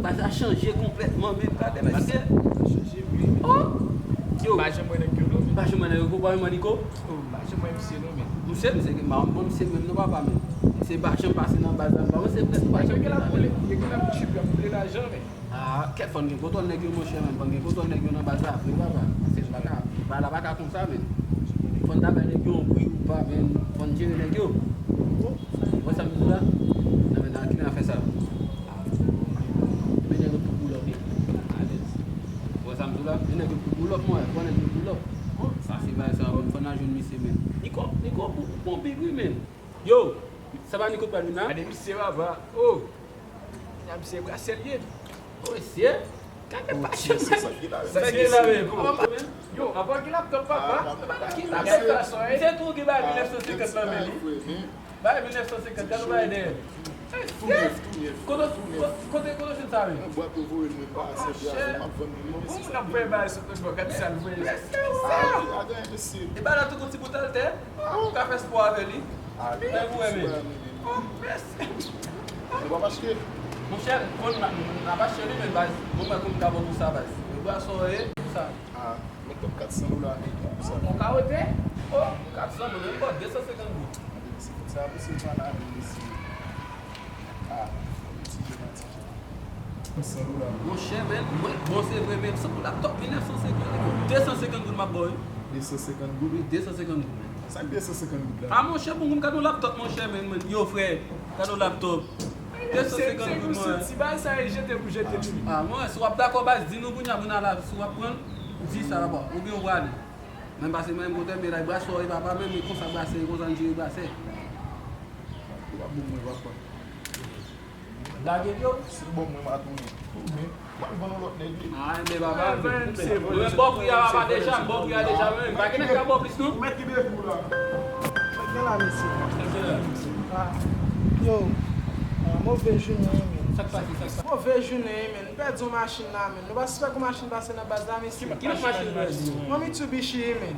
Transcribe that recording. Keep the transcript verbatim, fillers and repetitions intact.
Baz la chanje konplètman, men gade mesye. Sa chanje wi. Oh! Yo, M pa janm wè nèg yo non men. M pa janm wè nèg yo, ou pa janm wè Niko? Oh, m pa janm wè misye non men. Misye, misye gen pa bon misye menm non papa men. Misye pa janm pase nan baz la, m pa wè se prèske pa janm Yo gen la nan boule, yo gen la boule, yo ap boule lajan men. Ah, kèt fòn gen kontwòl nèg yo monchè menm, fòn gen kontwòl nèg yo nan baz la vre papa. Misye pa ka, baz la pa ka konsa menm. Fòn ta bay nèg yo yon pri ou pa menm, fòn jere nèg yo. Wè sa m di la? Nan men nan ki nan fè sa? Men nèg yo pou boulòp wi. Alèz. Wè sa m di la? Men nèg yo pou boulòp mwen, wè nèg yo boulòp. Bon, sa se bagay sa menm, fò n al jwenn misye menm. Niko, Niko pou bon big wi menm. Yo, sa pa Niko k pral vin la? Gade misye papa. Oh. Gade misye brasè l ye. Oh, mesye. Gade pa chan. Sa ki la menm. Yo, anvan gen laptop papa. Misye tou gen bagay mil nèf san senkant nan men li. Bagay mil nèf san senkant, gade ou bagay dèyè. Kote, kote, kote w jwenn sa menm? Yon bwat ou voye l mwen pa asète a, m ap vann li. Bon moun ap voye bagay sot lòt bò, gade sa l voye. E bagay la tou gon ti bout altè. Ou ka fè spò avè li. Lè ou wè men. Nou p ap achte? Monchè, konn n ap achte li men baz. Bon mwen konn m ka ba w pou sa baz. Baz sa w ye pou sa. Ah, men top kat san dola ameriken pou sa. Ou ka wote? Oh, kat san dola, m ba w de san senkant goud. Sa pou se pa la men mesye. Ah, yon ti dola ti. San dola. Monchè, men, mwen, bon, se vre, men se pou laptop mil nèf san senkant, de san senkant goud m ap ba w, wi. De san senkant goud? Wi, de san senkant goud, men. Sa k de san senkant goud la? Ah, monchè, bon, m gade yon laptop, monchè, men, men, yo, frè, gade yon laptop. De san senkant goud, mwen. Ti bagay sa e jete pou jete li. Ah, mwen, si w ap dakò, baz, di nou kounye a, moun a la, si w ap pran, di sa la, bon, oubyen w prale. Men pase mwen, m kontan, men la, brasè w, e papa, men, men konsa brasè, e konsa n jere brasè. Ou pa bon mwen, papa. Lage l yo. Si l bon mwen, m a tounen. Tounen. W al vann yon lòt nèg li. Ah, men papa, men. Mwen, bò pri a, papa, deja, m bò pri a deja, men. Pa gen nèg ka bò plis, non. Ou mèt kite pou la. Gen la, mesye. Ah, yo, ah, move jounen, men. Sa k pase, sa k pase? Move jounen, men. Nou pèdi yon machin la, men. Nou pa sispèk yon machin pase nan baz la, mesye. Ki machin nou pèdi? Yon Mitsubishi, men.